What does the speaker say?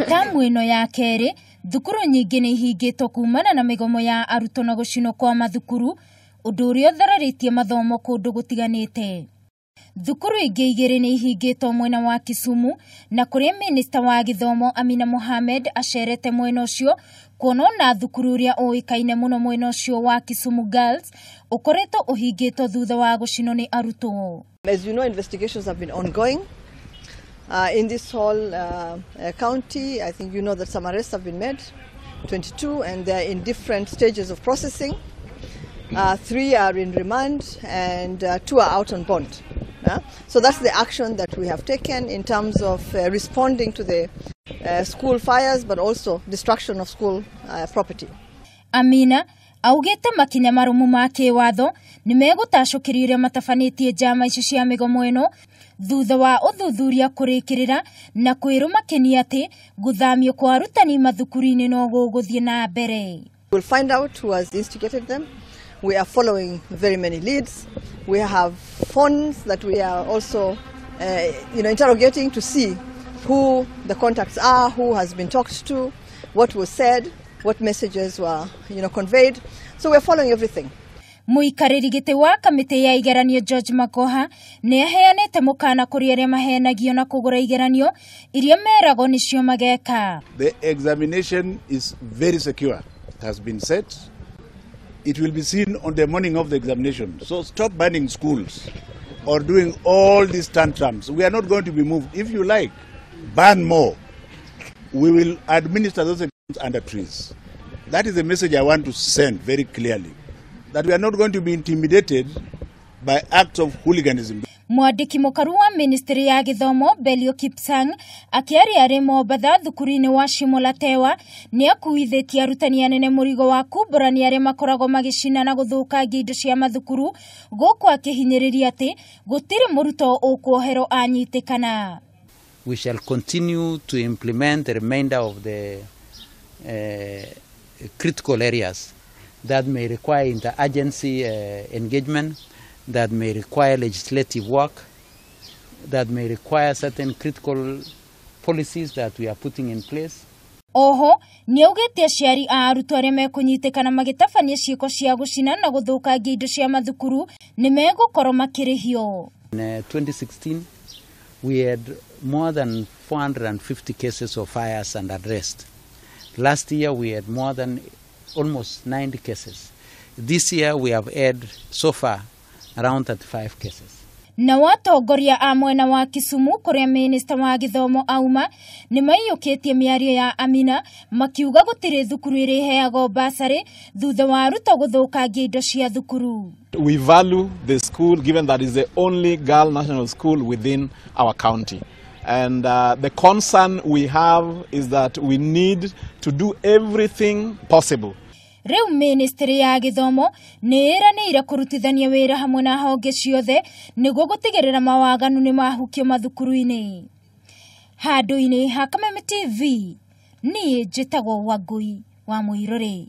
Tamu ĩno ya kerĩ, thukuru nyingĩ nĩ ihingĩtwo kumana na mĩgomo ya arutwo na gũcinwo kwa mathukuru, ũndũ ũrĩa ũthararĩtie mathomo kũndũ gũtiganĩte. Thukuru ingĩ igĩrĩ nĩ ihingĩtwo mwena wa Kisumu na kũrĩa minista wa gĩthomo Amina Mohamed acerete mwena ũcio kuona ona thukuru ũrĩa ũĩkaine mũno mwena ũcio wa Kisumu Girls ũkoretwo ũhingĩtwo thutha wa gũcinwo nĩ arutwo. As you know, investigations have been ongoing in this whole county. I think you know that some arrests have been made, 22, and they're in different stages of processing. 3 are in remand and 2 are out on bond. Yeah? So that's the action that we have taken in terms of responding to the school fires, but also destruction of school property. Amina augĩte makinya marũmu ma kĩwatho nĩ megũtacũkĩrio ũrĩa matabanĩtie njama icio cia mĩgomo ĩno thutha wa ũthuthuria kũrĩkĩrĩra na kwĩrũmakenia atĩ gũthamio kwa arutani mathukuru-inĩ no gũgũthiĩ na mbere. We'll find out who has instigated them. We are following very many leads. We have phones that we are also interrogating to see who the contacts are, who has been talked to, what was said, what messages were conveyed. So we're following everything. Mũikarĩri gĩtĩ wa kamĩtĩ ya igeranio George Magoha nĩ aheanĩte mũkana kũrĩ arĩa mahenagio na kũgũra igeranio iria meragwo nĩcio mageka. The examination is very secure. It has been set. It will be seen on the morning of the examination. So stop banning schools or doing all these tantrums. We are not going to be moved. If you like, ban more. We will administer those exams under trees. That is the message I want to send very clearly, that we are not going to be intimidated by acts of hooliganism. Mwandĩki mũkaru wa ministry ya gĩthomo Belio Kipsang akĩaria arĩ Mombatha thukuru-inĩ wa Shimo la Tewa nĩ akuithĩtie arutani anene mũrigo wa kumbũrania arĩa makoragwo magĩcina na gũthũkangia indo cia mathukuru gũkũ akĩhinyĩrĩria atĩ gũtirĩ mũrutwo ũkuoherwo anyitĩkana. We shall continue to implement the remainder of the critical areas that may require interagency engagement, that may require legislative work, that may require certain critical policies that we are putting in place. Oho, nĩaugĩte aciari a arutwo arĩa mekũnyitĩkana magĩtabania ciĩko cia gũcina na gũthũkangia indo cia mathukuru nĩ megũkorwo makĩrĩhio. In 2016, we had more than 450 cases of fires and arrest. Last year, we had more than almost 90 cases. This year, we have had so far around 35 cases. Na watongoria a mwena wa Kisumu kũrĩa minista wa gĩthomo auma nĩ maiyũkĩtie mĩario ya Amina makiuga gũtirĩ thukuru ĩrĩheagwo basarĩ thutha wa arutwo gũthũkangia indo cia thukuru. We value the school given that it's the only girl national school within our county. And the concern we have is that we need to do everything possible. Rĩu ministry ya gĩthomo nĩ ĩranĩire kũrutithania wĩra hamwe na honge ciothe nĩguo gũtigĩrĩra mawaganu nĩ mahukio mathukuru-inĩ. Handũ-inĩ ha Kameme TV, niĩ njĩtagwo Wangũi wa Mũirũrĩ.